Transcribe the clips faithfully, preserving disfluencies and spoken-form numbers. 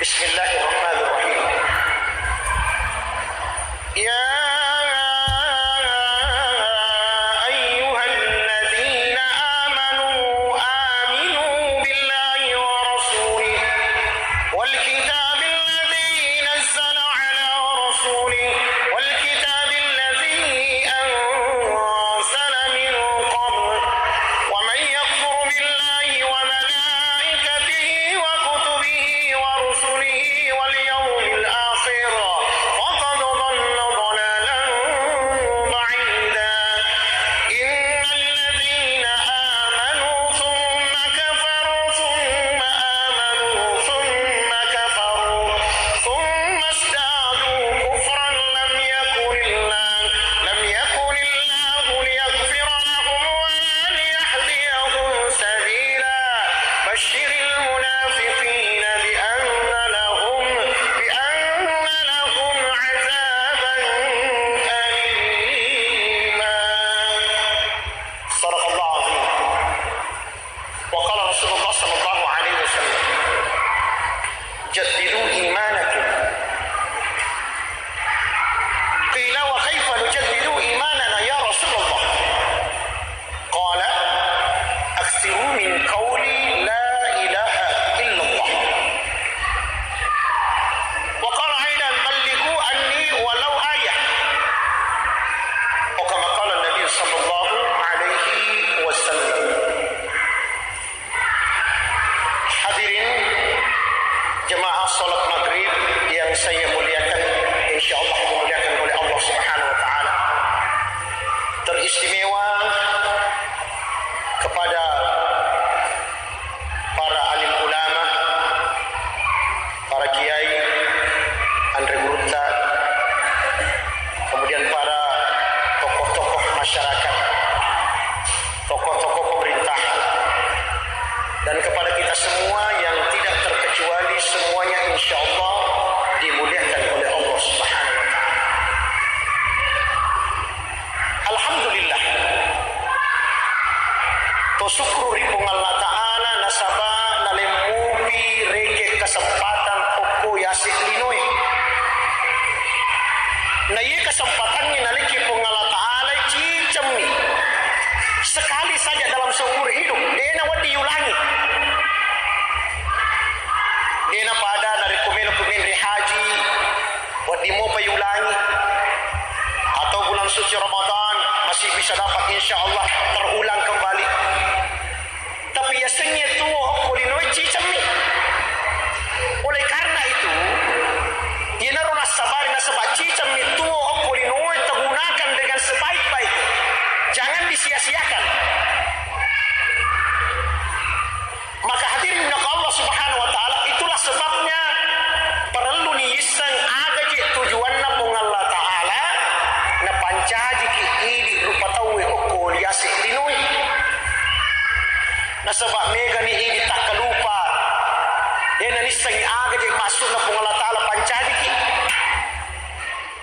بسم الله الرحمن الرحيم. يا أيها الذين آمنوا آمنوا بالله ورسوله والكتاب الذي نزل على رسوله والكتاب الذي أنزل من قبل ومن يكفر بالله وملائكته وكتبه ورسله واليوم الآخر فقد ضل ضلالا بعيدا. إن الذين آمنوا ثم كفروا ثم آمنوا ثم كفروا ثم ازدادوا كفرا لم يكن الله، لم يكن الله ليغفر لهم ولا ليهديهم سبيلا. بشر المنافقين بأن لهم، بأن لهم عذابا أليما. صدق الله العظيم. وقال رسول الله صلى الله عليه وسلم: جددوا إيمانكم. قيل: وكيف نجدد إيماننا يا رسول الله؟ قال: أكثروا من قول لا إله إلا الله. وقال أيضا: بلغوا عني ولو آية. أو كما قال النبي صلى الله عليه وسلم. Hadirin jemaah salat maghrib yang saya muliakan, insya Allah dimuliakan oleh Allah Subhanahu wa Ta'ala. Teristimewa kepada para alim ulama, para kiai, Anre Gurutta, kemudian para tokoh-tokoh masyarakat, tokoh-tokoh pemerintah, dan kepada kita semua yang tidak terkecuali, semuanya insya Allah dimuliakan oleh Allah Subhanahu wa Ta'ala. Alhamdulillah. To syukur ri Puang Allah Ta'ala nasaba nalemmupi reke kesempatan okko yaseng linoe. Na iye kesempatangnge nalekki Puang Allah Ta'ala cicemmi. Sekali saja dalam seumur hidup, dena wedding yulangi. Dena pada narekko melo kumenre haji, wedding mopa yulangi. Atau bulan suci Ramadan masih bisa dapat, insya Allah terulang kembali. Tapi yasengnge tuo okko linoe cicemmi. Oleh karena itu, iyanaro nassabari nasaba cicemmi tuo okko linoe, tagunakan dengan sebaik-baik. Jangan disia-siakan. Maka hadirin minaka Allah Subhanahu wa Ta'ala, itulah sebabnya parelluni yisseng agaje tujuanna Puang Allah Ta'ala napancajiki idi rupa tauwe okko yaseng linoe. Nasaba megani idi takkalupa, de nanissengngi agaje maksudna Puang Allah Ta'ala pancajiki.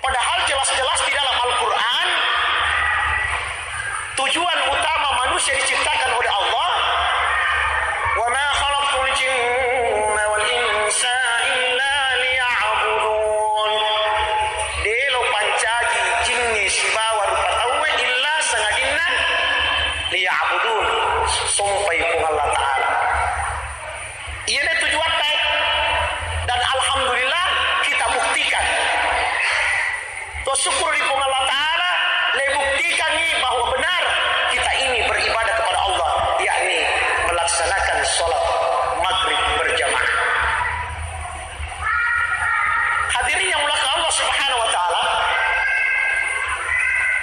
Padahal jelas-jelas di dalam Al-Quran, tujuan utama manusia diciptakan oleh Allah, "Wa ma khalaqtul jinna wal insa illa liya'budun." Delo pancaji jingnge sibawa rupa tauwe illa sangadinna liya'budun, sompai Puang Allah Ta'ala. Iyana tujuatta, dan alhamdulillah kita buktikan. To syukur di Puang Allah Ta'ala, le buktikangi bahwa benar kita ini beribadah kepada Allah, yakni melaksanakan sholat maghrib berjamaah. Hadirin yang muliakan Allah Subhanahu wa Ta'ala,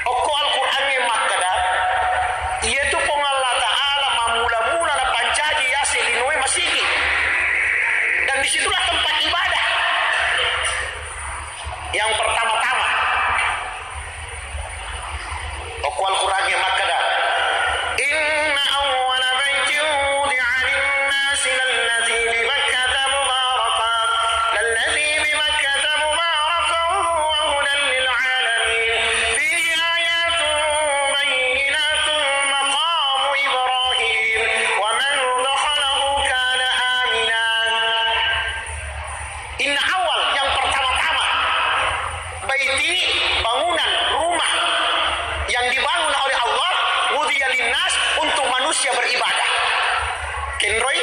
okko Al-Quran yang makkada, iyatu Puang Allah Ta'ala mammula-mula napancaji yaseng linoe masigi. Dan disitulah tempat ibadah yang pertama-tama. Okko Al-Quran yang makkada, "Inna awwala baitin wudi'a lin-nasi lalladzi bi Bakkata mubarakan, lalladzi bi Bakkata mubarakan wa hudan lil alamin. Fihi ayatun bayyinatun maqamu Ibrahim wa man dakhalahu kana amina." Inna awal, yang pertama-tama, baiti, bangunan rumah yang dibangun oleh Allah, wudiya linnas, untuk manusia beribadah. Kenroi,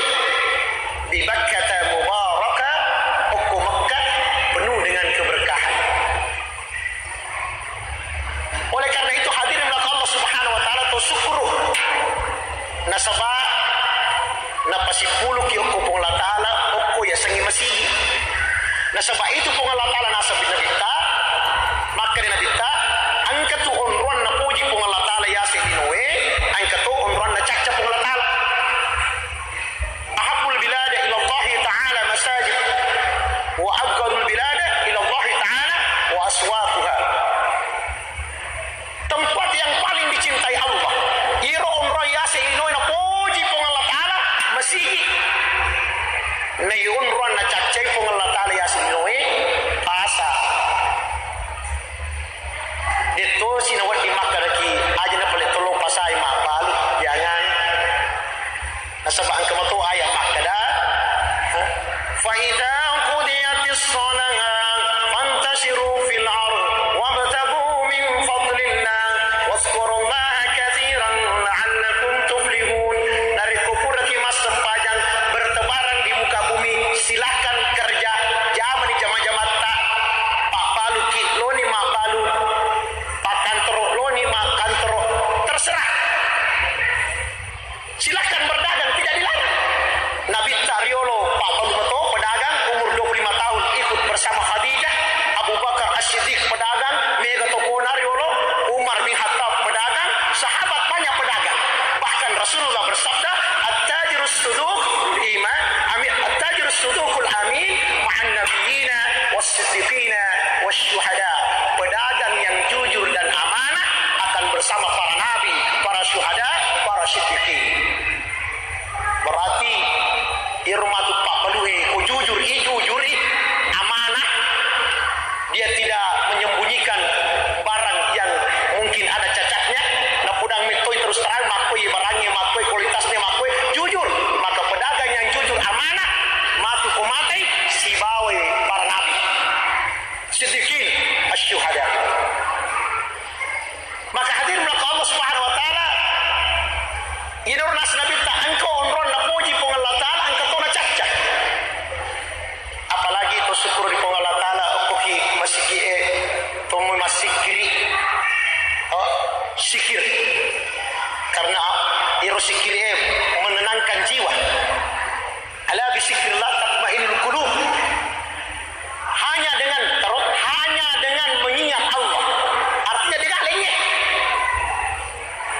bi Bakkata mubaraka, okko Mekkah penuh dengan keberkahan. Oleh karena itu, hadirin Allah Subhanahu wa Ta'ala, to syukuru. Nasaba napasippuluki okko Puang Allah Ta'ala okko yasengnge masigi. Nasaba itu Puang Allah Ta'ala naseng Nabitta, makkeda Nabitta, engka tu onroanna poji Puang Allah Ta'ala yaseng linoe, engka to onroanna cacca Puang Allah Ta'ala. Ahabbul bilada ila Allah Ta'ala masajid, wa abghadul bilada ila Allah Ta'ala wa aswaquha. Tempat yang paling dicintai Allah, iyaro onroang yaseng linoe napoji Puang Allah Ta'ala, masigi. Na iyaro onroang nacaccai Puang Allah Ta'ala yaseng linoe, pasa. Detto sinawedding makkedaki, aja na pale tolo pasai mabbalu, jangan. Nasaba engka mato ayat makkeda, ha? Fa idza qudiyatis shalah fantashiru fil ard wabtaghu min fadlillah wadzkurullaha katsiran la'allakum tuflihun. Narekko puraki massempajang, bertebaran di muka bumi, silahkan kerja, jamani jama-jamatta, pabbaluki, loni mabbalu, pakkantoro, loni makkantoro, terserah. Silahkan berdagang, tidak dilarang. Nabitta riolo pabbalu mato pedagang, umur dua puluh lima tahun ikut bersama Khadijah, Abu Bakar As-Siddiq pedagang, mega tokona riolo, Umar bin Khattab pedagang, sahabat banyak pedagang. Bahkan Rasulullah bersabda, "At-tajirus saduqul iman, amin, at-tajirus saduqul amin ma'an nabiyyina was siddiqina was syuhada." Pedagang yang jujur dan amanah akan bersama para nabi, para syuhada, para siddiqin. Berarti iyaro matu pabbalue ko jujur i, jujur i, amanah, dia tidak menyembunyikan barang yang mungkin ada cacatnya, napodang mettoi terus terang, makkoi barangnge, makkoi kualitasnya, makkoi jujur, maka pedagang yang jujur amanah, matu ko matai, sibawai para nabi, siddiqin, asyuhada. Maka hadirin maka Allah Subhanahu wa Ta'ala, iyaro naseng Nabitta, engka onrong napoji Puang Allah Ta'ala, engka to nacacca. Apalagi to syukur di Puang Allah Ta'ala, okkoki masigi'e, to massikkiri, oh, sikir. Karena iro sikir e menenangkan jiwa. Ala bizikrillah tatmainnul qulub. Hanya dengan, terus, hanya dengan mengingat Allah. Artinya, de' gaga lengnge.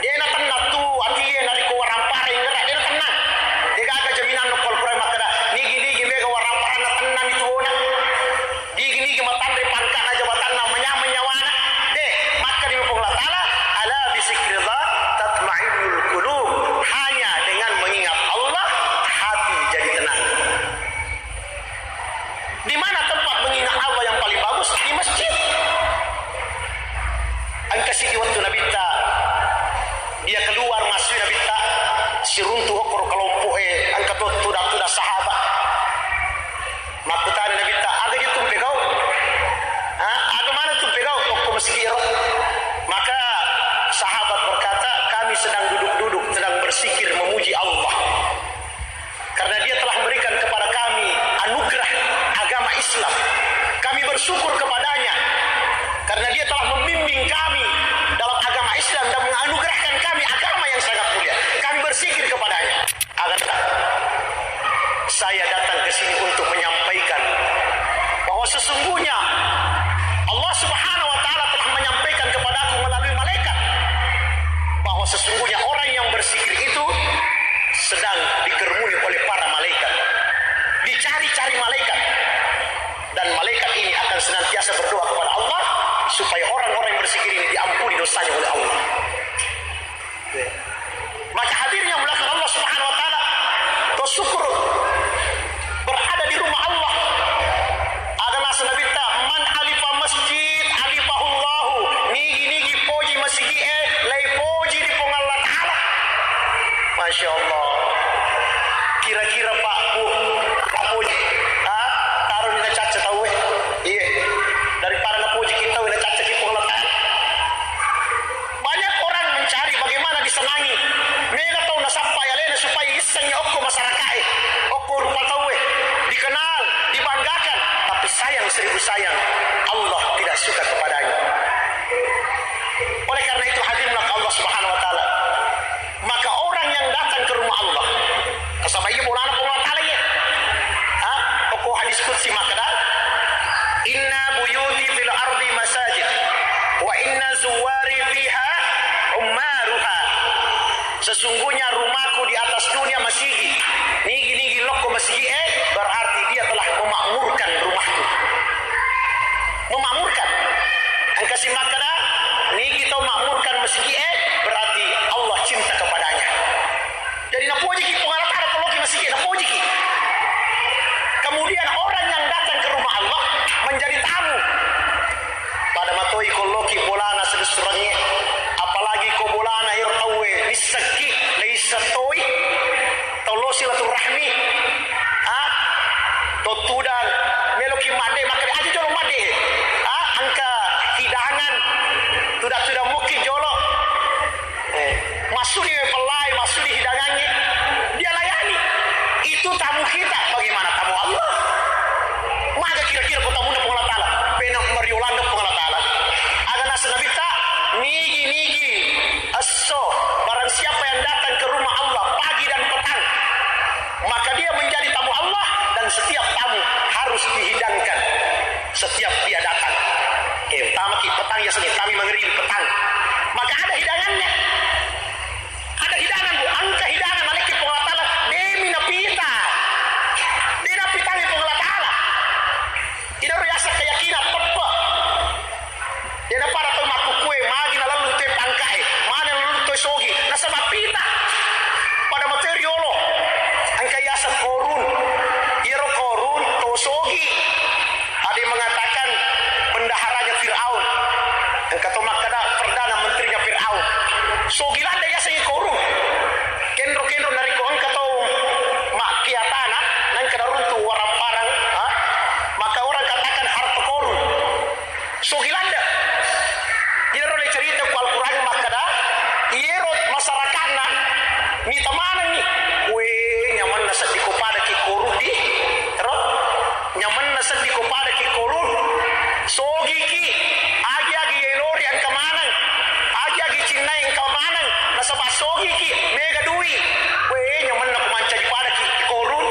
De' natenna tu atie narekko warampareng, de' natenna. De' gaga jaminan ko Al-Quran makkeda, nigi-nigi mega warampareng natenna ni tuona. Nigi-nigi matanre pangka'na, jabatanna, manyameng nyawana. De', makkeda Puang Allah Ta'ala, "Ala bizikrillah tatmainnul qulub." Hanya dengan mengingat Allah, hati jadi tenang. Di mana tempat mengingat Allah yang paling bagus? Di masjid. Engka siddi wettu Nabitta, dia keluar, masuk Nabitta, siruntu okkoro kelompok e, engka to tudang-tudang sahabat. Makkutana Nabitta, "Aga je tumpe kau? Ha? Aga mana tumpe kau okko masigi ro?" Maka sahabat berkata, "Kami sedang duduk-duduk, sedang bersikir, memuji Allah. Karena Dia telah memberikan kepada kami anugerah agama Islam. Kami bersyukur kepada-Nya karena Dia telah membimbing kami dalam agama Islam dan menganugerahkan kami agama yang sangat mulia. Kami bersikir kepada-Nya." Agata, saya datang ke sini untuk menyampaikan bahwa sesungguhnya Allah Subhanahu wa Ta'ala telah menyampaikan kepadaku melalui malaikat bahwa sesungguhnya orang yang berzikir itu sedang dikerumuni oleh para malaikat, dicari-cari malaikat, dan malaikat ini akan senantiasa berdoa kepada Allah supaya orang-orang yang berzikir ini diampuni dosanya oleh Allah. Maka hadirin yang dimuliakan Allah Subhanahu wa Ta'ala, to syukur berada di rumah Allah. Ada naseng Nabitta, "Man alifa masjid, alifahullahu." Nigi-nigi poji masigi e, laipoji di Puang Allah Ta'ala. Masya Allah. Kira-kira, Pak, Bu, Pak Puji, ha? Taro ni na seribu sayang, Allah tidak suka kepadanya. Oleh karena itu, hadirin Allah Subhanahu wa Ta'ala, maka orang yang datang ke rumah Allah, nasaba iya bolana Puang Allah Ta'ala iya. Ha? Okko hadis qudsi makkeda, "Inna buyuti fil ardi masajid, wa inna zuwari fiha ummaruha." Sesungguhnya rumahku di atas dunia masigi. Nigi-nigi lokko masigi e, berarti dia telah memakmurkan rumahku. Memakmurkan. Engka si makkeda, nigi tau makmurkan masigi e, berarti Allah cinta kepadanya. Jadi napojiki Puang Allah Ta'ala ko loki masigi e, napojiki. Kemudian orang yang datang ke rumah Allah menjadi tamu. Pada matoi ko loki bolana sedessurengnge, apalagi ko bolana ero tauwe nissekki, leissettoi, tau lo silaturahmi, ha? Tottudang, meloki madde, makkeda aja jolo madde, ha? Engka hidangan, tuda-tuda mukki jolo. Eh, maksudi pellai, maksudi hidangannya, dia layani. Itu tamu kita, bagaimana tamu Allah? Maga kira-kira ko tamuna Puang Allah Ta'ala? Pena mariolanda Puang Allah Ta'ala. Aga naseng Nabitta, nigi-nigi esso, barang siapa yang datang ke rumah Allah pagi dan petang, maka dia menjadi tamu Allah, dan setiap tamu harus dihidangkan setiap dia datang. Eh, utamaki petang ya, seni kami mengeri petang. Maka ada hidangannya. Ada hidangan, Bu. Engka hidangan, malekki Puang Allah Ta'ala, demi napita. De napitangi Puang Allah Ta'ala. Inaro yaseng keyakinan teppe. De napada tau makkukue, magi nalallu te pangkae, magi nalallu te sogi, nasaba pita. Pada materi olo. Engka yaseng korun. Iyaro korun to sogi. Ada yang mengatakan bendaharanya Firaun. Engka to makkeda perdana menterinya Firaun. Sogi ladde yasengngi korun. Kenro-kenro narekko engka to makkiatana, naengka naruntu warang-parang, ha? Maka orang katakan harta korun. Sogi ladde. Iyaro le cerita ku Al-Quran makkeda, iyero masyarakatna mita manengngi. We, nyamanna seddi ko pada ki korun di. Ro? Nyamanna seddi ko pada ki korun. Sogiki, agi-agi yelori engka maneng, agi-agi cinnai engka maneng, nasaba sogiki, mega dui. We, nyamanna ko mancaji pada ki korun.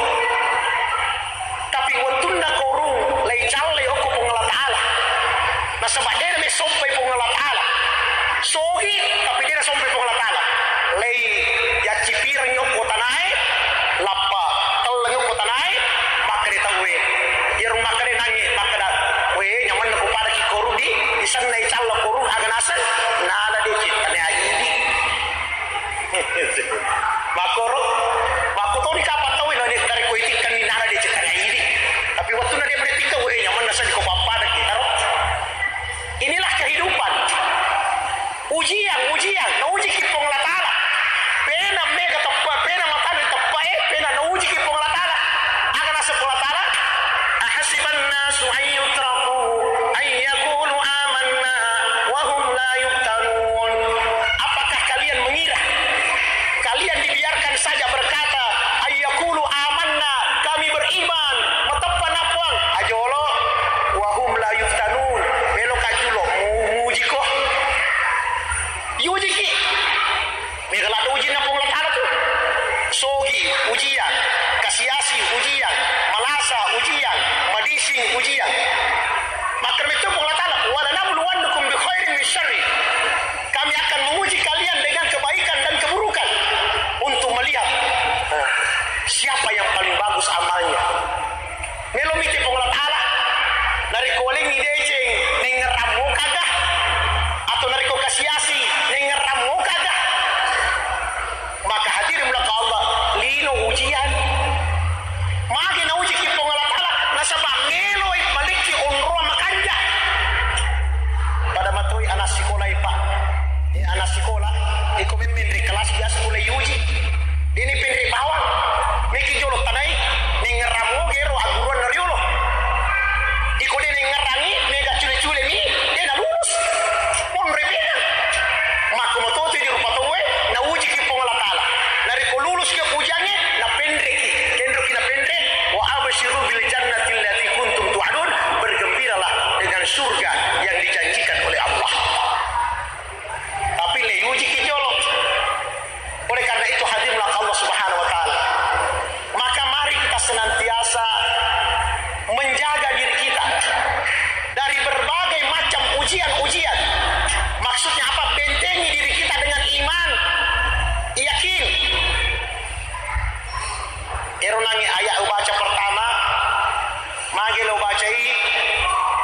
Magi lo bacai,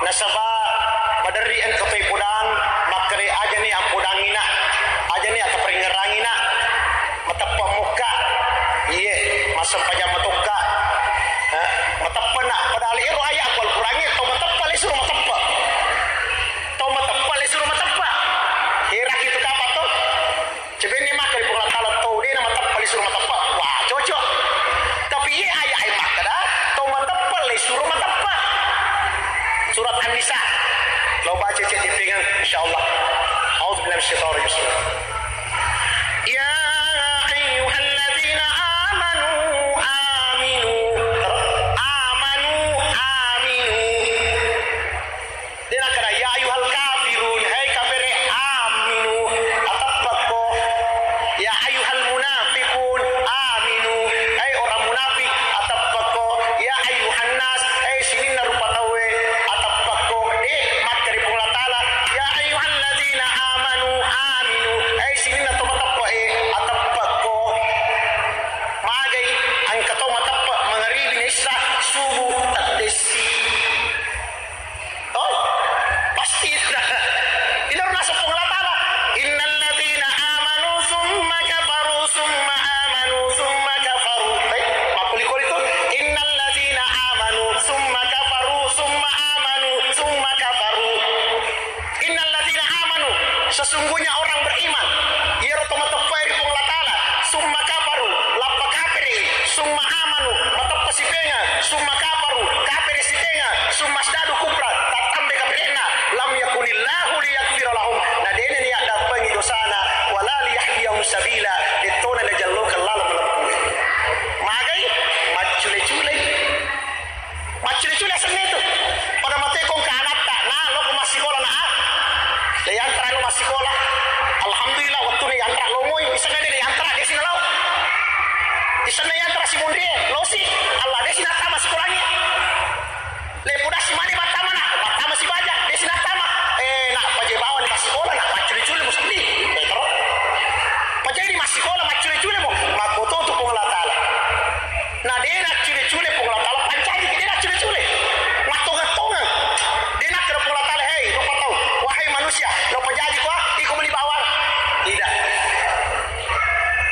nasaba maderri engka toi podang, makkeda ajani ampodangina, ajani ataparingerangina, mateppe mukka, iye, massempajang matokka, eh, mateppe na, padahal ero ayat Al-Quran e, tau mateppe le suro mateppe. Tau mateppe le suro mateppe. Hera itu kapan to? Cebenni makkeda Puang Allah Taala tau de na mateppe le suro mateppe. Wah, cocok. Tapi iye ayat e makkeda tau mateppe le suro mateppe. Surat An-Nisa. Lo baca cek di pinggang, insyaallah. A'udzubillahi minasyaitonir rajim. Ya ayyuhalladzina amanu aminu. Amanu aminu. De nakkeda, "Ya ayyuhal kafirun, hai kafere, aminu, ateppekko. Ya ayyuhal munafiqun, aminu, hai orang munafik, ateppekko. Ya ayyuhan nas, hai sininna rupa tauwe, ateppekko." De makkeda Puang Allah Taala, "Ya ayyuhalladzina amanu, aminu, hai sininna to mateppe e, ateppekko." Magai engka to mateppe mangaribi naissa subuh teddessi. Oh, pasti. Inaro naseng Puang Allah Taala, "Innalladzina amanu tsumma kafaru tsumma amanu tsumma kafaru." Eh, makkuli-kuli tu, "Innalladzina amanu tsumma kafaru tsumma amanu tsumma kafaru." Innalladzina amanu, sesungguhnya orang beriman, iyaro to mateppe ri Puang Allah Taala, tsumma kafaru, lappa kapere, tsumma amanu, mateppe sipenga, tsumma kafaru, kapere sipenga, tsumma zdadu kufra, tattambai kaperenna, lam yakunillahu liyaghfira lahum, na dena niaddampengi dosana, wala liyahdiyahum sabila, dettona najallokeng laleng malempu. Magai? Maccule-cule. Maccule-cule asenna itu. Pada mateko engka anatta, na loko massikola na, ah. Le yantara lo massikola. Alhamdulillah, wettuna yantara lo moi. Isenna de yantara, desi na lao. Isenna yantara si monrie, losi. Allah, desi nattama sikolangnge. Le podasi mani mattama na, mattama si baja, desi nattama. Eh, na paje bawani massikola, na maccule-cule musti. Eh, tero. Paje di massikola, maccule-cule mo. Makkoto tu Puang Allah Taala. Na de naccule-cule Puang Allah Taala, pancaji de naccule-cule. Mattongeng-tongeng. De nakkeda Puang Allah Taala, "Hei, rupa tau, wahai manusia, lo pajaji ko, ah, iko meni bawang." Tidak.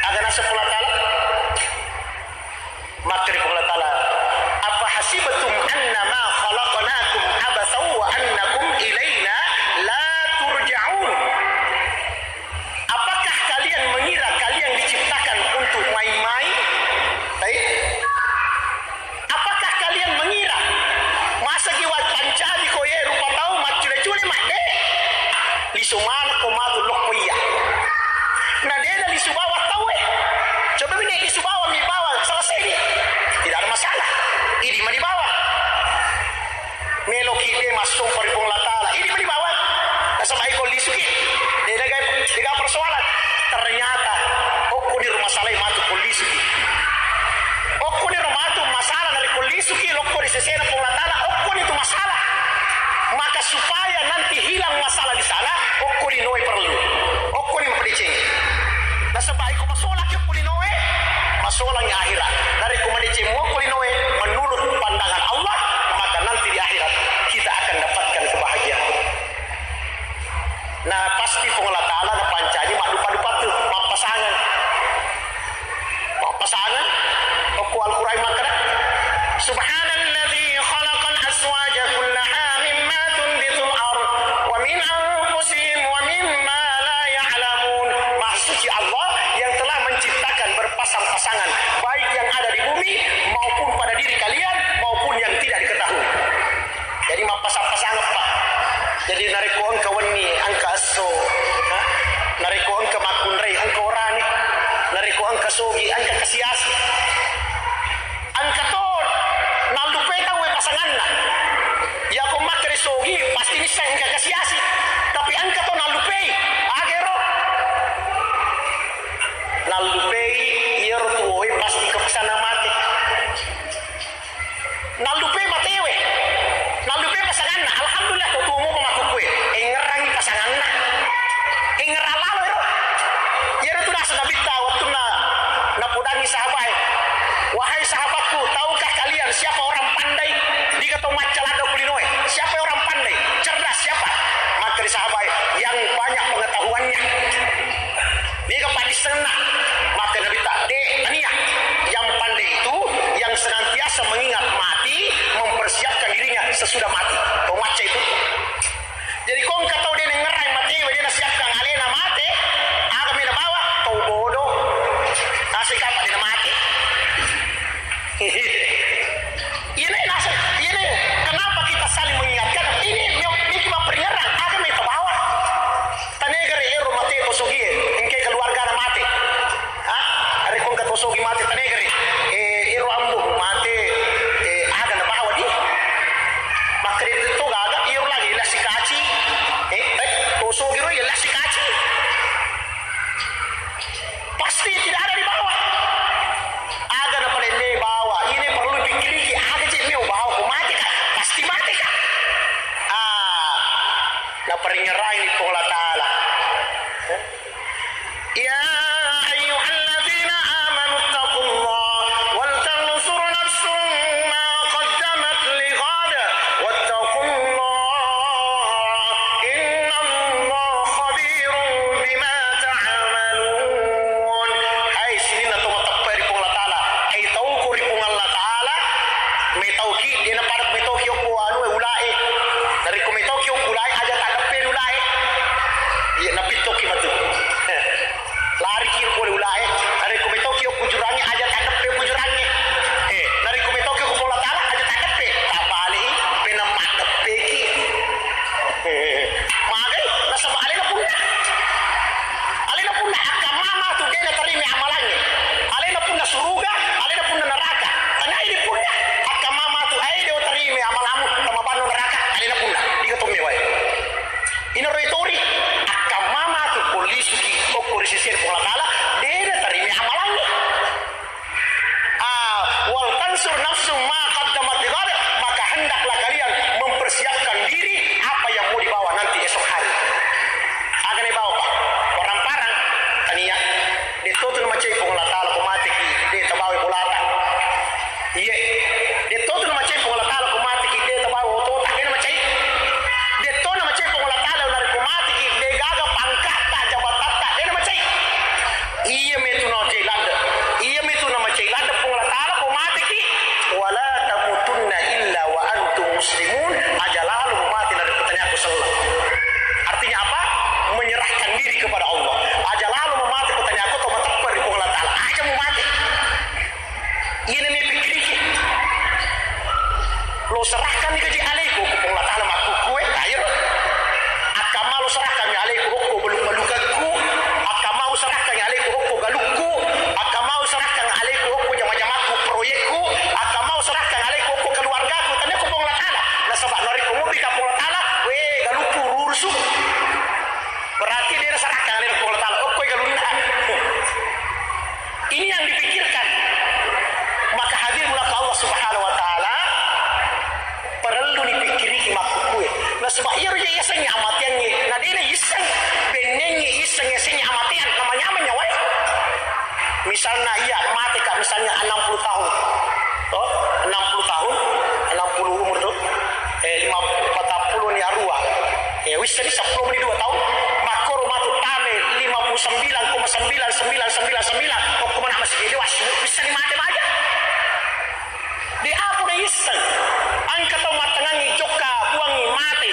Aga naseng Puang Allah Taala? Makkeda Puang Allah Taala, "Afa hasibtum annama khalaqnakum abatsan wa annakum ilaina la turja'un." Apakah kalian mengira kalian diciptakan untuk main-main? Baik. Apakah kalian mengira masagi wa pancaji ko ye rupa tau maccule-cule madde? Lisu maneng ko matu lokko iya. Na dena lisu bawang tau e. Coba bini lisu bawang mi bawang selesai ni. Tidak ada masalah. Idi mani bawang. Meloki de massompa ri Puang Allah Taala. Idi mani bawang. Nasaba iko lisuki. De daga, de ga persoalan. Ternyata okko ni rumah salai matu ko lisuki. Okko ni rumah tu masalah dari ko lisuki lokko di sesena Puang Allah Taala. Okko ni tu masalah. Maka supaya nanti hilang masalah di sana, okko ni noe perlu. Okko ni mapedeceng. Nasaba iko masola ki okko ni noe, masolangi akhirat. Dari ko madeceng mo okko ni noe, menurut pandangan Allah, maka nanti di akhirat kita akan dapatkan kebahagiaan. Nah, pasti Puang Allah Taala na pancaji maddupa-dupa tu, mappasangan. Mappasangan, okko Al-Quran makkeda, "Subhanalladzi khalaqal azwaja kullaha mimma tunbitul ard, wa min anfusihim wa mimma la ya'lamun." Maha suci Allah yang telah menciptakan berpasang-pasangan, baik yang ada di bumi maupun pada diri kalian maupun yang tidak sudah mati. Tau macca itu. Jadi, ko engka tau de' nengngerai mate, de' nasiapkan alena mate, aga mi nabawa? Tau bodoh. Naseng kapa de' namate. Ini naseng, ini kenapa kita saling mengingatkan? Ini yang bikin maperingeran, aga mi tabawa. Tanegari ero mate to sogie, engke keluargana mate. Ha? Narekko engka to sogi mate, tanegari. Eh, ero ambo mate, eh, aga nabawa di? Makkeda to gaga, ero lagi lasi kaci. Eh, eh, to sogi ro iya lasi kaci. Pasti tidak ada dibawa. Aga napalenne bawa. Ini perlu pikiriki, aga je' meo bawa ko mate ka? Pasti mate ka? Ah, naperingerai ni Puang Allah Ta'ala. Eh? يا أيها الذين آمنوا اتقوا الله ولتنظر نفس ما قدمت لغد واتقوا الله إن الله خبير بما تعملون. Hai sininna to mateppe ri Puang Allah Ta'ala, hai tauku ri Puang Allah Ta'ala, metauki, de' napada metauki okko anu e, ula e. Narekko metauki okko ula e, aja' taddeppe ri ula e. Iya, napittoki matu. Lariki ro pole ula e. Narekko metauki okko jurangnge, aja' taddeppe okko jurangnge. Eh, narekko metauki okko Puang Allah Ta'ala, aja' taddeppe. Tabbalei, pena maddeppeki. Magai, nasaba alena punna. Alena punna akkamma matu de' natarima amalangnge. Alena punna suruga, alena punna neraka. Tanai di punna akkamma matu, ae de' utarima amalammu, tamabanno neraka, alena punna. Iga tomme wae. Inaro itori, akkamma matu pollisuki okko ri sesena Puang Allah Ta'ala, de' natarima amalangnge. Ah, wal tanzur nafsum ma qaddamat lighad, maka hendaklah kalian mempersiapkan diri apa yang mau dibawa nanti esok hari. Aga nabawa, Pak? Parang-parang, tania. De' to tu namacai Puang Allah Ta'ala ko mateki, de' tabawa bolata. Iye. De' to tu namacai Puang Allah Ta'ala ko mateki, de' tabawa otota. De' namacai. De' to namacai Puang Allah Ta'ala narekko mateki, de' gaga pangkatta, jabatatta, de' namacai. Iya metu namacai ladde. Iya metu namacai ladde Puang Allah Ta'ala ko mateki. Wala tamutunna illa wa antum muslimun. Aja lalo mate narekko taniakko selleng. Artinya apa? Menyerahkan diri kepada Allah. Aja lalo mate ko taniakko to mateppe ri Puang Allah Ta'ala. Aja mu mate. Iyana ni pikkiriki. Lo serahkan ni kaji alaiku, ko Puang Allah Ta'ala makkukue, ayo. Akkamma lo serahkan ni alaiku, okko beluk-belukakku. Akkamma lo serahkan ni alaiku, okko galukku. Akkamma lo serahkan alaiku, okko jama-jamakku, proyekku. Akkamma lo serahkan alaiku, okko keluargaku. Tanya ko Puang Allah Ta'ala. Nasaba narekko mubbi ka Puang Allah Ta'ala, we galukku rurusu. Berarti de' naserahkan alena Puang Allah Ta'ala. Okko galunna. Ini yang dipikirkan. Maka hadir mulaka Allah Subhanahu wa Ta'ala, parellu nipikkiriki makkukue. Nasaba iyaro je yasengnge amateangnge, na de' naisseng, bennengnge isseng yasengnge amateang, namanyameng nyawae. Misalna iya mate ka, misalnya enam puluh tahun. Oh, enam puluh tahun, enam puluh umur tu. Eh, lima, patappulo ni arua. Eh, wissani seppulo meni dua tahun. Makkoro matu tame lima puluh sembilan koma sembilan sembilan sembilan sembilan. Okko mana masih jadi wasu. Wissani mate maja. De' apa na isseng. Engka tau mattengangi jokka buangi mate.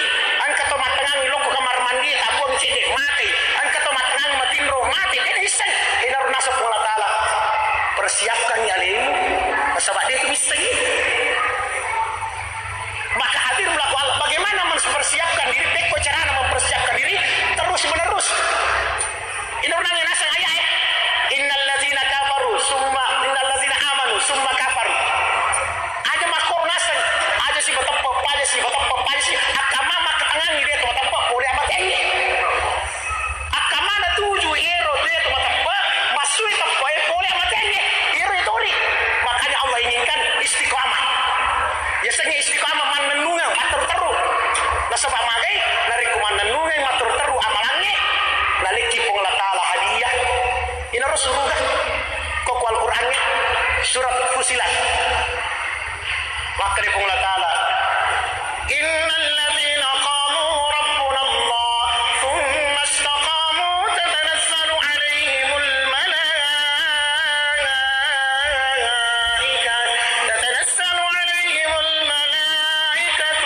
Engka tau mattengangi lokko kamar mandi ta buang cedde mate. Engka tau mattengangi matinro mate. De' na isseng. Inaro naseng Puang Allah Ta'ala. Persiapkan alemu. Nasaba de' tu missengi. Maka hadir melaku Allah. Bagaimana mempersiapkan diri? Pekko carana mempersiapkan diri terus menerus. Ini orang yang nasang ayat, eh. Innalladzina kafaru summa, innalladzina amanu summa kafaru. Aja makkoro nasang, aja si bateppa, aja si bateppa, aja si. Akkamma makkatangangi de' to bateppa, pole amatengnge. Akkamma natuju ero de' to bateppa, massui teppa, eh, pole amatengnge. Ero itori. Makanya Allah inginkan istiqamah. Yasengnge istiqamah mannennungeng, matteru-teru. Nasaba magai, narekko mannennungeng matteru-teru amalangnge, nalekki Puang Allah Ta'ala hadiah. Inaro suruga. Kokko Al-Qur'angnge, surat Fusilat. Makkeda Puang Allah Ta'ala, Innalladzina qalu rabbunallah, tsumma istaqamu tatanazzalu alaihimul malaikah, tatanazzalu alaihimul malaikatu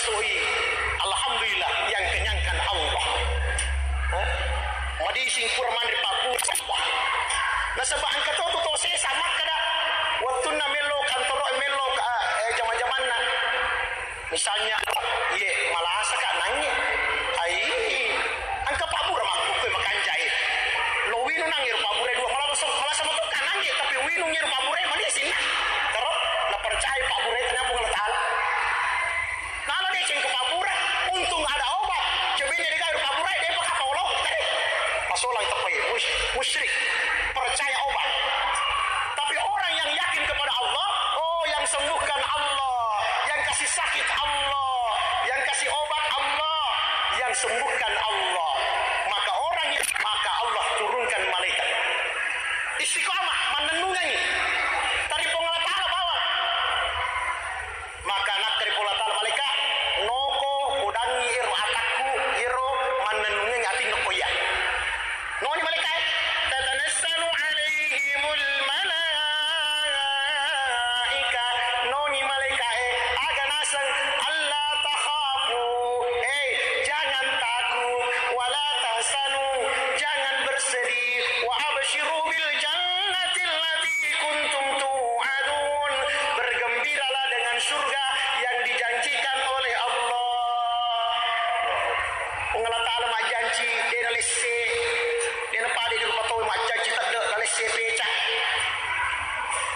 Soi, alhamdulillah, yang kenyangkan Allah. Hah? Madising pura manre pabbura Allah. Nasaba engka to tu to sesa makkada, wettunna mello kantoro, mello ka, eh, jama-jamanna. Misalnya, iye, malasa ka nangnge. Ai, engka pabbura makkukkue makanjai. Lo winung nangnge ro pabbura dua, malasa, malasa matukka nangnge, tapi winung ro pabbura madising na. Tero, napercaya pabbura tanya Puang Allah Ta'ala. Nalo deceng ke pabbura, untung ada obat. Cemene de gawe pabbura, de paka polo. Tadi masolang tepai mus- musyrik, percaya obat. Tapi orang yang yakin kepada Allah, oh, yang sembuhkan Allah, yang kasih sakit Allah, yang kasih obat Allah, yang sembuhkan Allah. Maka orang yang, maka Allah turunkan malaikat. Istiqamah, manennungengi. Tadi Puang Allah Ta'ala bawang. Maka nakkeda Puang Allah Ta'ala malaika, "Noko udangi ero atakku, ero mannennungeng atinna ko iya." Noni malaika e, "Tatanazzalu alaihimul malaika." Noni malaika e, aga naseng, "Alla takhafu." Eh, jangan takut, "Wala tahzanu," jangan bersedih, "Wa absyiru bil jannati allati kuntum tu'adun." Bergembiralah dengan surga yang dijanjikan oleh Allah. Puang Allah Ta'ala majjanci, de nalesse, de napada di rupa tau majjanci tedde, nalesse peca.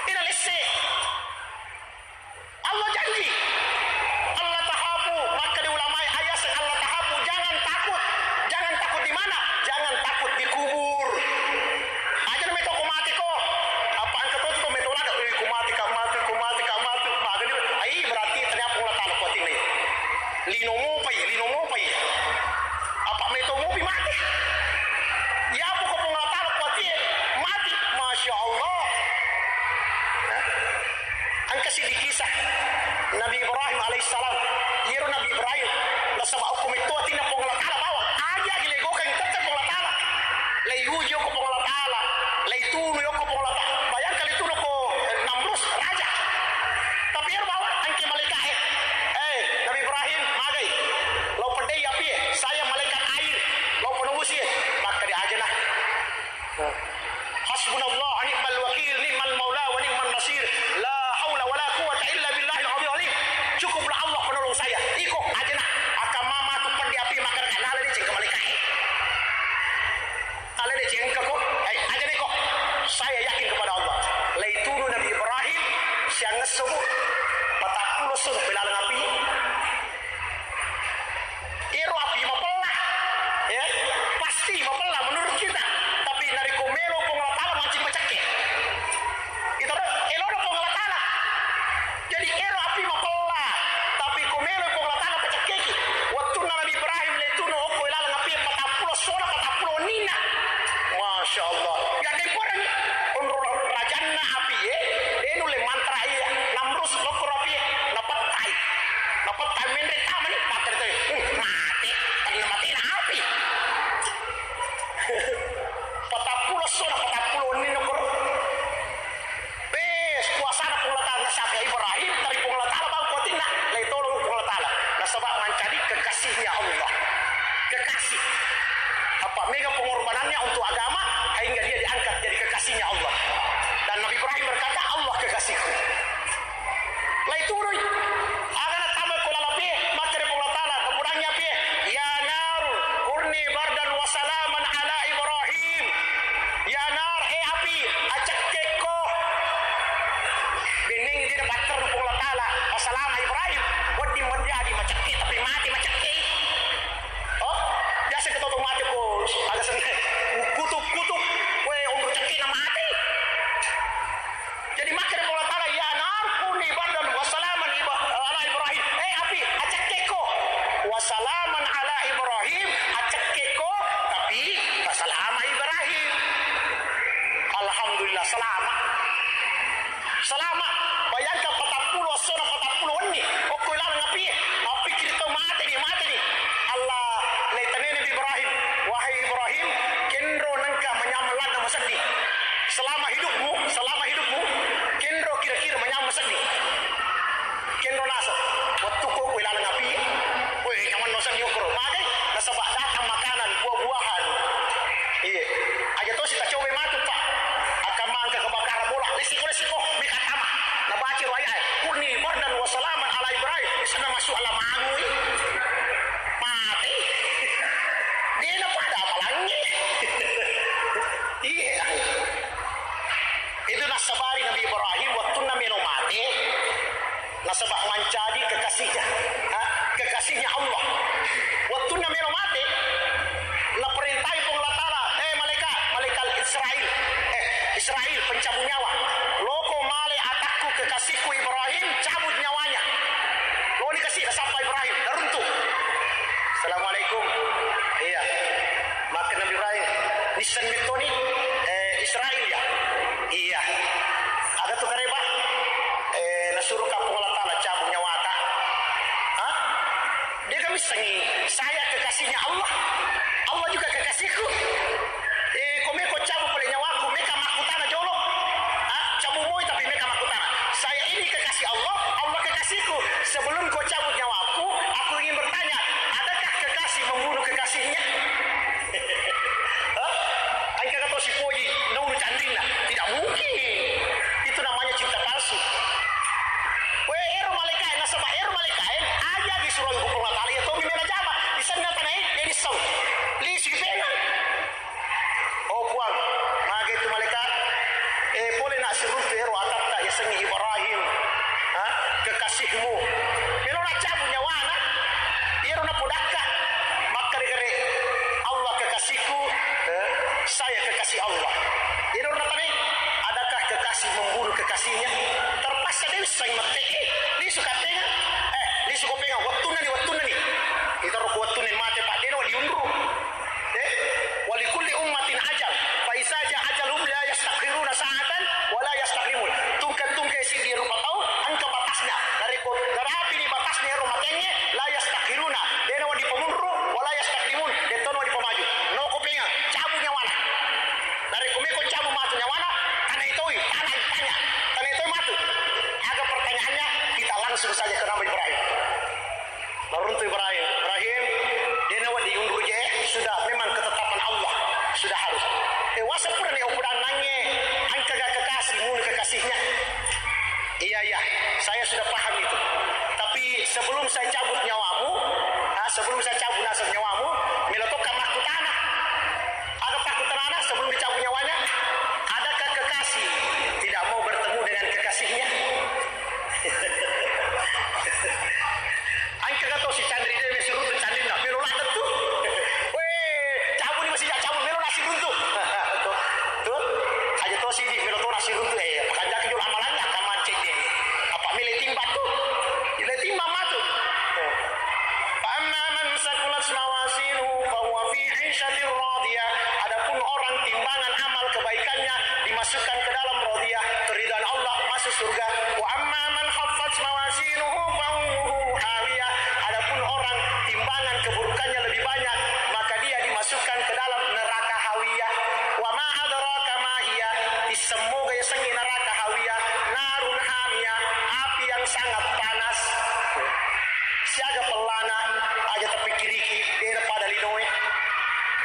De nalesse. Allah janji. "Alla takhafu," makkeda ulamae, ayaseng "Alla takhafu," jangan takut. Jangan takut di mana? Jangan takut di kubur. Aja na metto ko mate ko. Apa engka to tu metto lada, "Ih, ko mate ka, mate, ko mate ka, mate." Maga dia, ai, berarti ternyata Puang Allah Ta'ala kuatinna. Lino mopai, lino mopai. Apa metto mopi mate. Iya, pokok Puang Allah Ta'ala kuatie, mati. Masya Allah. Hah? Engka siddi kisah Nabi Ibrahim alaihissalam. Iyaro Nabi Ibrahim, nasaba okko metto atinna Puang Allah Ta'ala bawang. Aja gilegokan tette Puang Allah Ta'ala. Lei uji okko Puang Allah Ta'ala. Lei tunu okko Puang Allah Ta'ala. Bayangkan lei tunu ko, eh, Namrus, raja. Tapi iyaro bawang engka malaika e. Eh, Nabi Ibrahim, magai. Lo pedai api e. Saya malaikat air. Lo penubusi e. Makkeda aja nah. Hasbunallah wa ni'mal wakil, ni'mal maula wa ni'man nasir. La haula wa la quwwata illa billahil azim. Cukuplah Allah penolong saya. Iko ajana akan mama tu peddi api makkeda nala deceng ke malaika e. Nala deceng ke ko. Eh, ajana ko. Saya yakin kepada Allah. Laitunu Nabi Ibrahim siang esso, Bu. Patappulo esso, Bu, ilalang api. Ero api mapella, ya, pasti mapella menurut kita. Tapi narekko melo Puang Allah Ta'ala mancing macekke. Itu ero Puang Allah Ta'ala. Jadi ero api mapella, tapi ko melo Puang Allah Ta'ala pacekkeki. Wettunna Nabi Ibrahim lettuno okko ilalang api patappulo sona patappulo wenninna. Masya Allah. Ya temporan onro rajanna api e, de nulle mantra iya, Namrus lokko api e, napettai. Napettai menre tamani, makkeda to, "Uh, mate, tenna mate na api." Patappulo sona, patappulo wenni nokoro. Wes, kuasana Puang Allah Ta'ala, nasaba Ibrahim, teri Puang Allah Ta'ala, bang kuatinna, lai tolong Puang Allah Ta'ala. Nasaba mancaji kekasihnya Allah. Kekasih. Apa mega pengorbanannya untuk agama, sehingga dia diangkat jadi kekasihnya Allah. Dan Nabi Ibrahim berkata, "Allah kekasihku." Lai turui. Aga natama ko laleng api e, makkeda Puang Allah Ta'ala, napudangi api e, "Ya naru, kuni bardan wa salaman ala Ibrahim." Ya nar, eh api, acekkekko. Benneng dia patterru Puang Allah Ta'ala, masalama Ibrahim, wedding menjadi macekke, tapi mati macekke. Oh, biasa kita otomatis ko, aga senne, kutuk-kutuk, we, umur cekke na mati. Jadi makkeda Puang Allah Ta'ala, "Ya nar kuni bardan wa salaman Ibra-, Bardan wa salaman ala Ibrahim. Misalna masuk ala mangui. Mati. Dia na pada amalannya. Iya. Itu nasabari Nabi Ibrahim waktunna melo mate. Nasaba mancaji kekasihnya. Ha? Kekasihnya Allah. Waktunna melo mate, naperintai Puang Allah Ta'ala, eh, malaikat, malaikat Israel, eh, Israel, pencabut nyawa. Loko male atakku kekasihku Ibrahim, cabut nyawanya. Loni kasih, nasappa Ibrahim, naruntu. Assalamualaikum. Iya. Maka Nabi Ibrahim, nissenni toni, eh, Israel ya? Iya. Aga tu kareba? Eh, nasuruh ka Puang Allah Ta'ala cabut nyawata. Hah? Dia kan missengi, saya kekasihnya Allah. Allah juga kekasihku. Eh, ko meko cabut pole nyawaku, meka makkutana jolo. Hah? Cabut moi tapi meka makkutana. Saya ini kekasih Allah, Allah kekasihku. Sebelum kau cabut nyawaku, aku ingin bertanya, adakah kekasih membunuh kekasihnya? Hah? Engka kata sipoji, nauru canrinna. Tidak mungkin. Itu namanya cinta palsu. We, ero malaikat, nasaba ero malaikat, aja disuruh Puang Allah Ta'ala, ya tomi mena jama. Di sana tanai, jadi sau. Lisu di pena. Oh Puang, mage tu malaikat. Eh, pole nak siruntu ero atatta yasengnge Ibrahim. Ha? Kekasihmu. Melo nak cabut nyawana. Iyaro napodakka. Makkare-kare, Allah kekasihku, eh, saya kekasih Allah. Iyaro natane, adakah kekasih membunuh kekasihnya? Terpaksa dia bisa mati. Eh, lisu kapena. Eh, lisu kopena. Wattunna ni, wattunna ni. Kita roko wattunna ni mate, Pak. Dia diundur. Eh, walikulli ummatin ajal, fa iza jaa ajaluhum la yastakhiruna sa'atan wa la yastaqdimun. Tungke-tungke siddi rupa tau engka batasna. Narekko narapini batasna ero matengnge, la yastakhiruna, dena wedding pamunru, wa la yastaqdimun, dettona wedding pamaju. Noko penga, cabut nyawana. Narekko meko cabut matu nyawana, tanai toi, tanai tanya, tanai toi matu. Aga pertanyaannya, kita langsung saja ke Nabi Ibrahim. Maruntu Ibrahim, Ibrahim, dena wedding undur je, sudah memang ketetapan Allah, sudah harus. Eh, wasa pura ni upudannangnge, engka ga kekasih, munu kekasihnya. Iya, iya, saya sudah paham itu. Tapi sebelum saya cabut nyawamu, ah, sebelum saya cabut nasab nyawamu, melo tokka makkutana. Aga pakkutanana sebelum dicabut nyawanya? Adakah kekasih tidak mau bertemu dengan kekasihnya? Engka ga to si Candri de, me siruntu Candri na, melo ladde tu. Weh, cabut ni masih cabut, melo nasi runtu. Tuh, tuh. Aja to si di, melo to nasi runtu, eh, pakanjaki jolo amalanna, kaman cek de. Apa mele timba tu? Ile timba matu. Fa amma man saqulat mawazinuhu fa huwa fi 'isyatir radiyah. Adapun orang timbangan amal kebaikannya dimasukkan ke dalam radiyah, keridhaan Allah, masuk surga. Wa amma man khaffat mawazinuhu fa ummuhu hawiyah. Adapun orang timbangan keburukannya lebih banyak, maka dia dimasukkan ke dalam neraka hawiyah. Wa ma adraka ma hiya. Issemmoga yasengnge neraka hawiyah, narun hamiyah, api yang sangat panas. Siaga pellana, aja tapikkiriki, dena pada linoe.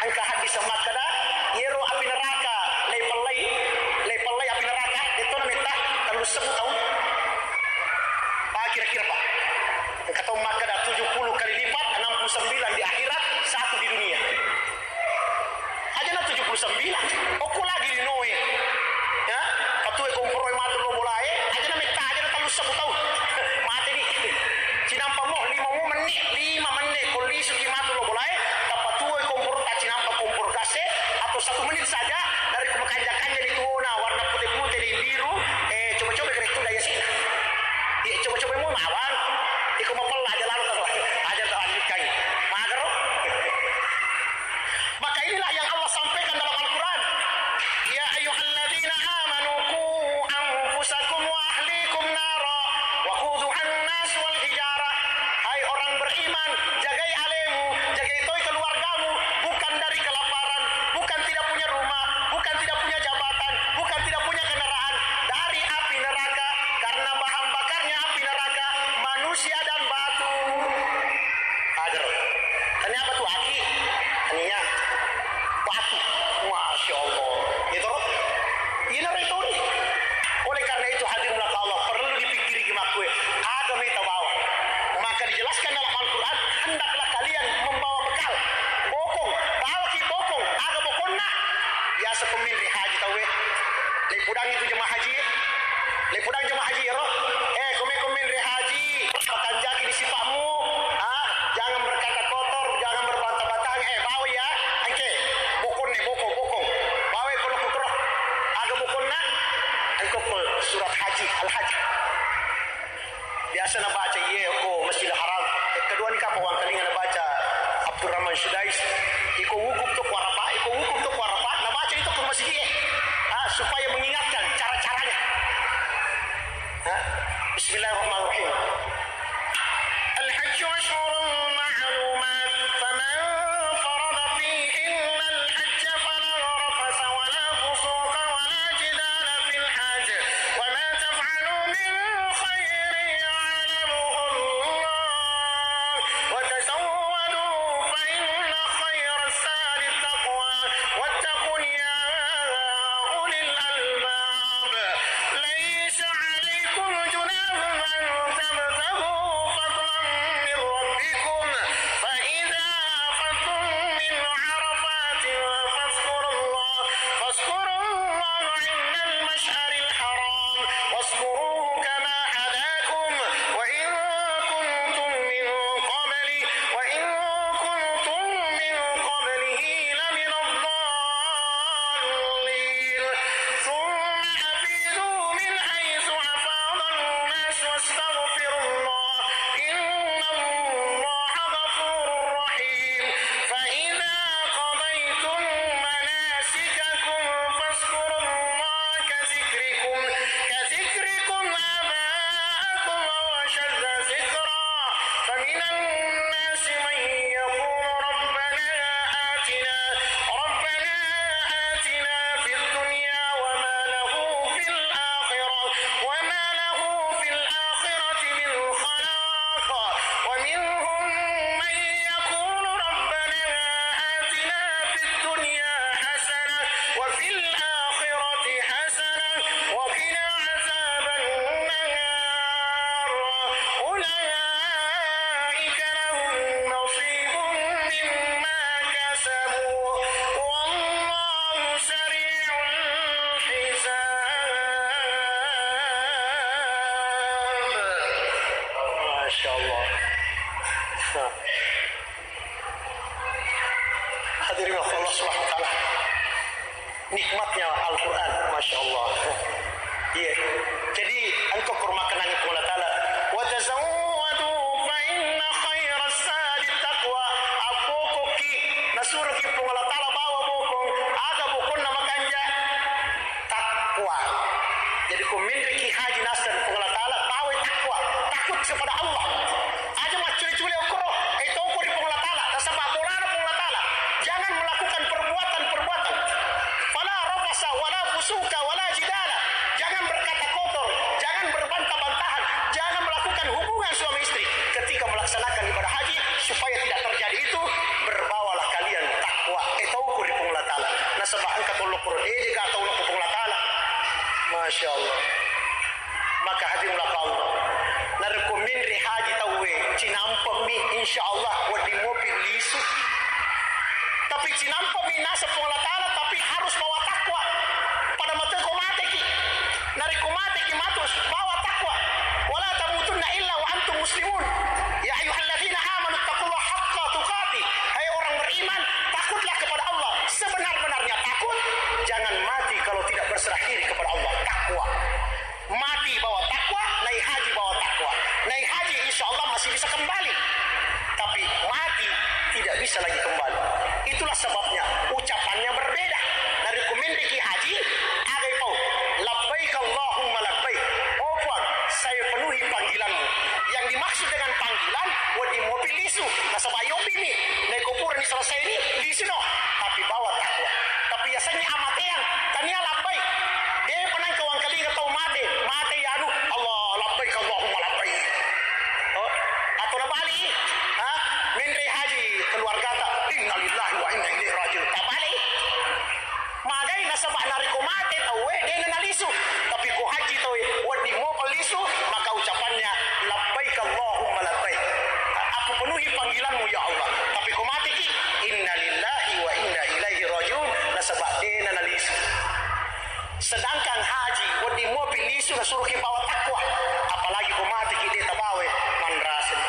Engka hadis makkeda, yero api neraka leipellai, leipellai api neraka, detto na metta tellu sebbu taung. Pak, kira-kira, Pak. Engka tau makkeda tujuh puluh kali lipat, enam puluh sembilan di akhirat, satu di dunia. Ajana tujuh puluh sembilan. Okko lagi linoe. Ya, patuwe komporoe matu lo bolae, ajana metta, ajana tellu sebbu taung. Mate ni. Cinampa mo, lima mo menit, lima menit ko lisuki matu lo bolae, tapatuwe komporo ta cinampa kompor gas e, atau satu menit saja, dari kemakanja-kanja di tuona, warna pute-pute, di biru, eh, coba-coba kere tu daya sina. Iya, coba-coba mo mawang. Iko mapella aja lalu, aja talanjutkan. Magaro. Maka inilah yang Allah sampaikan dalam Al-Quran. Ya ayyuhalladzina amanu qu anfusakum wa ahlikum nara wa quduhan nas wal hijarah. Hai orang beriman, jagai alemu, jagai toi keluargamu, bukan dari kelaparan, bukan tidak punya rumah, bukan tidak punya jabatan, bukan tidak punya kendaraan, dari api neraka, karena bahan bakarnya api neraka, manusia dan batu. Agar. Tania batu aki, tania batu. Masya Allah. Gitu, Rob? Ina retori. Oleh karena itu, hadirin Allah, perlu dipikkiriki makkue. Biasa nabaca iye ko Masjidil Haram. Kedua ni kapang wangkalinga nabaca Abdurrahman Sudais. Iko wukuf to ko Arafah, iko wukuf to ko Arafah, nabaca itu ko masjid iye. Ah, supaya mengingatkan cara-caranya. Ah, Bismillahirrahmanirrahim. الحج أشهر معلومات، فمن فرض فيهن الحج فلا رفث ولا فسوق ولا جدال في الحج، وما تفعلوا من خير يعلمه الله، وتزودوا فإن خير الزاد التقوى، واتقون يا أولي الألباب. ليس عليكم جناح أن تبتغوا فضلا من ربكم، فإذا أفضتم من عرفات فاذكروا الله، فاذكروا الله عند المشعر الحرام، واذكروه كما هداكم وإن كنتم من قبله، وإن كنتم من قبله لمن الضالين. ثم أفيضوا من حيث أفاض الناس واستغفروا الله، إن الله غفور رحيم. فإذا قضيتم مناسككم فاذكروا الله كذكركم، كذكركم آباءكم أو أشد ذكرا، فمن الناس من يقول ربنا آتنا، ربنا آتنا في الدنيا وما له في الآخرة، وما له في الآخرة من خلاق. ومنهم من يقول ربنا آتنا في الدنيا حسنة وفي الآخرة حسنة وقنا عذاب النار. أولئك لهم نصيب مما كسبوا، والله سريع الحساب. ما شاء الله. Hadirin Allah Subhanahu wa Ta'ala. Nikmatnya Al-Quran, Masya Allah. Iya. Jadi, engka ko makkunai Puang Allah Ta'ala, "Wa tazawwadu fa inna khairaz zadi taqwa." Abbokoki, nasuroki Puang Allah Ta'ala bawa bokong, aga bokonna makanja? Takwa. Jadi, ko menreki haji naseng Puang Allah Ta'ala, bawai takwa, takut kepada Allah. Aja maccule-cule okkoro, eh, tauko ri Puang Allah Ta'ala, nasaba bolana Puang Allah Ta'ala. Jangan melakukan perbuatan-perbuatan. Fala rafasa wala fusuka wala jidala. Jangan berkata kotor, jangan berbantah-bantahan, jangan melakukan hubungan suami istri ketika melaksanakan ibadah haji, supaya tidak terjadi itu, berbawalah kalian takwa. Eh, tauko ri Puang Allah Ta'ala. Nasaba engka tollo koro deje ga tau ko Puang Allah Ta'ala. Masya Allah. Maka hadirin Allah. Narekko menre haji tauwe, cinampemi, insya Allah wedding mopi lisu. Tapi cinampemi naseng Puang Allah Ta'ala, tapi harus bawa takwa. Pada mateko mateki. Narekko mateki matu bawa takwa. Wala tamutunna illa wa antum muslimun. Ya ayyuhalladzina amanu taqullaha haqqa tuqatih. Hai orang beriman, takutlah kepada Allah sebenar-benarnya takut. Jangan mati kalau tidak berserah diri kepada Allah. Takwa. Mati bawa takwa, naik haji bawa takwa. Naik haji insya Allah masih bisa kembali. Tapi mati tidak bisa lagi kembali. Itulah sebabnya ucapannya berbeda. Narekko menreki haji, aga ipau, "Labbaik Allahumma labbaik." Oh Puang, saya penuhi panggilanmu. Yang dimaksud dengan panggilan, wedding mopi lisu. Nasaba yopimi, naiko purani selesai ni, lisu no. Tapi bawa takwa. Tapi yasengnge amateang, tania labbaik. Depa nengka wangkalinga tau mate, mate ya anu, Allah, labbaik Allahumma labbaik. Oh, atau nabali, ha? Menre haji keluargata, innalillahi wa inna ilaihi rajiun. Tabali. Magai nasaba narekko mate tauwe, de nalisu. Tapi ko haji tauwe, wedding mopa lisu, maka ucapannya, "Labbaik Allahumma labbaik." Aku penuhi panggilanmu, ya Allah. Tapi ko mateki, innalillahi wa inna ilaihi rajiun, nasaba de nalisu. Sedangkan haji, wedding mopi lisu, nasuroki bawa takwa. Apalagi ko mateki de tabawe, manrasani.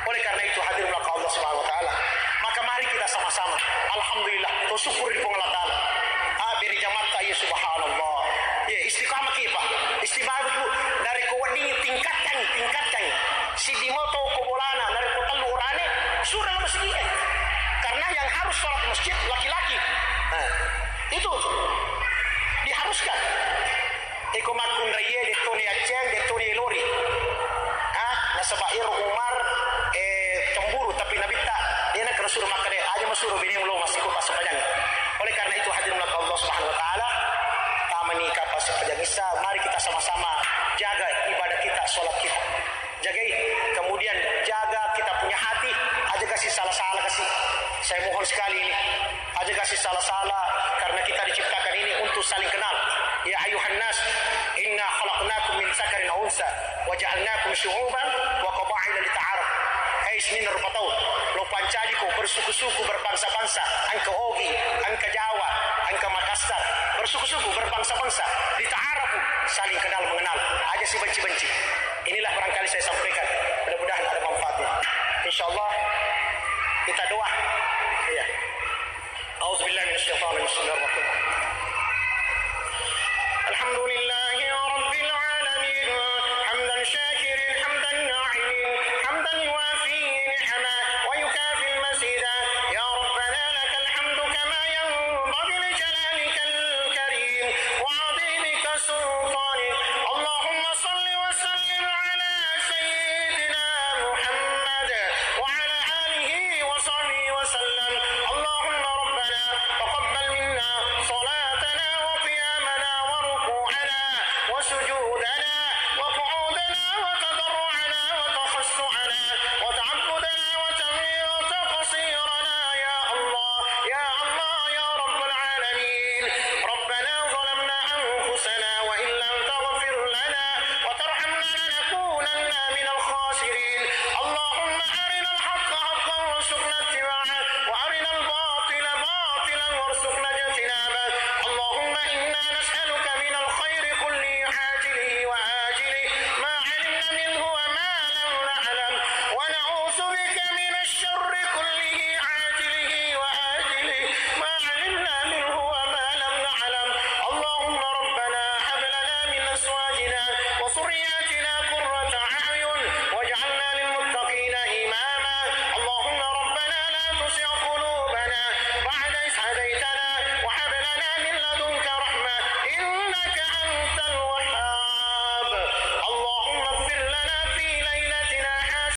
Oleh karena itu, hadirin Allah Subhanahu wa Ta'ala, maka mari kita sama-sama, alhamdulillah, to syukur ri Puang Allah Ta'ala. Ah, beri jamatta, ya subhanallah. Ya, istiqamah ki, Pak. Istiqamah itu dari ko wedding tingkatkan, tingkatkan. masjid laki-laki. Nah, itu diharuskan. Iko makkunraiye dettoni acceng, dettoni lori. Ah, nasaba iro Umar, eh, cemburu, tapi Nabitta, dia nak kena suruh makkeda, aja masuro bini lo masih kupas sepanjang. Oleh karena itu, hadirin Allah Subhanahu wa Ta'ala, tamani kapas sepanjang Isa, mari kita sama-sama jaga ibadah kita, sholat kita. Jagai, kemudian jaga kita punya hati, aja kasih salah-salah kasih. Saya mohon sekali ini, aja kasih salah-salah, karena kita diciptakan ini untuk saling kenal. Ya ayuhan nas, inna khalaqnakum min zakarin aw unsa, wa ja'alnakum syu'uban wa qabaila lita'arafu. Hei sininna rupa tau, lo pancaji ko bersuku-suku, berbangsa-bangsa, engka Ogi, engka Jawa, engka Makassar, bersuku-suku, berbangsa-bangsa, lita'arafu, saling kenal mengenal, aja si benci-benci. Inilah barangkali saya sampaikan. Mudah-mudahan ada manfaatnya. Insyaallah kita doa. Iya. A'udzubillahi minasyaitonir rajim. Bismillahirrahmanirrahim.